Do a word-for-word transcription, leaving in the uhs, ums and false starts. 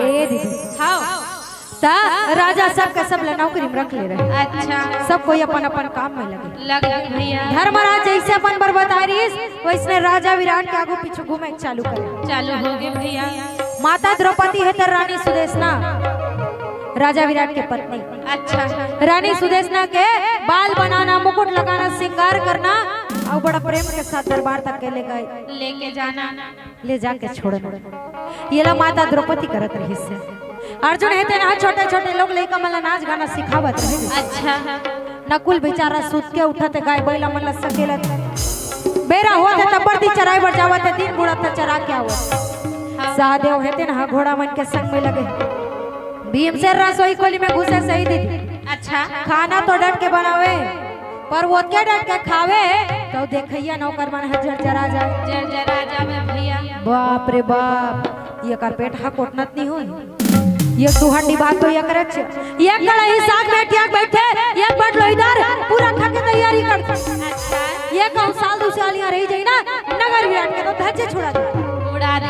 ए दीदी, हाँ। त राजा सब के सब ल नौकरी में रख ले रहे। अच्छा। सब कोई अपन अपन काम में लगे। लगे भैया। धर्मराज जैसे अपन बर बता रहिस, वैसने राजा विराट के आगू पीछू घूमे के चालू करे। चालू हो गए भैया। माता द्रौपदी हे त रानी सुदेशना, राजा विराट के पत्नी। अच्छा। रानी सुदेशना के बाल बनाना, मुकुट लगाना, श्रृंगार करना अउ बड़ा प्रेम के साथ दरबार तक के ले गए। लेके जाना। ले जाके छोड़ना। ये ला माता द्रौपदी करत रहिस हे। अर्जुन हे तेन ह छोटे छोटे लोग लइका मन ला नाच गाना सिखावत रहे। अच्छा। नकुल बेचारा सुत के उठत हे, गाय बैला मन ला सकेलत। बेरा होत हे तब बरदी चराए बर जावत हे, दिन बुड़त हे चरा के आवत। हाँ। सहदेव हे तेन ह घोड़ा मन के संग में लगे। भीमसेन रसोई खोली में घुसे सही दीदी। अच्छा। खाना तो डट के बनावे, पर ओतके डट के खावे, तो देखइया नौकर मन ह जरजरा जाए। जरजरा जावे भैया। बाप रे बाप, ये कर पेट ह कोटनत नहीं होई। ये दू हंडी भात तो ये करच, ये कड़ाही साग में टियाक बैठे, ये बटलो इधर पूरा खा के तैयारी कर। अच्छा। ये कहूँ साल दू साल यहाँ रही जाई ना, नगर विराट के तो धज्जे छुड़ा दे।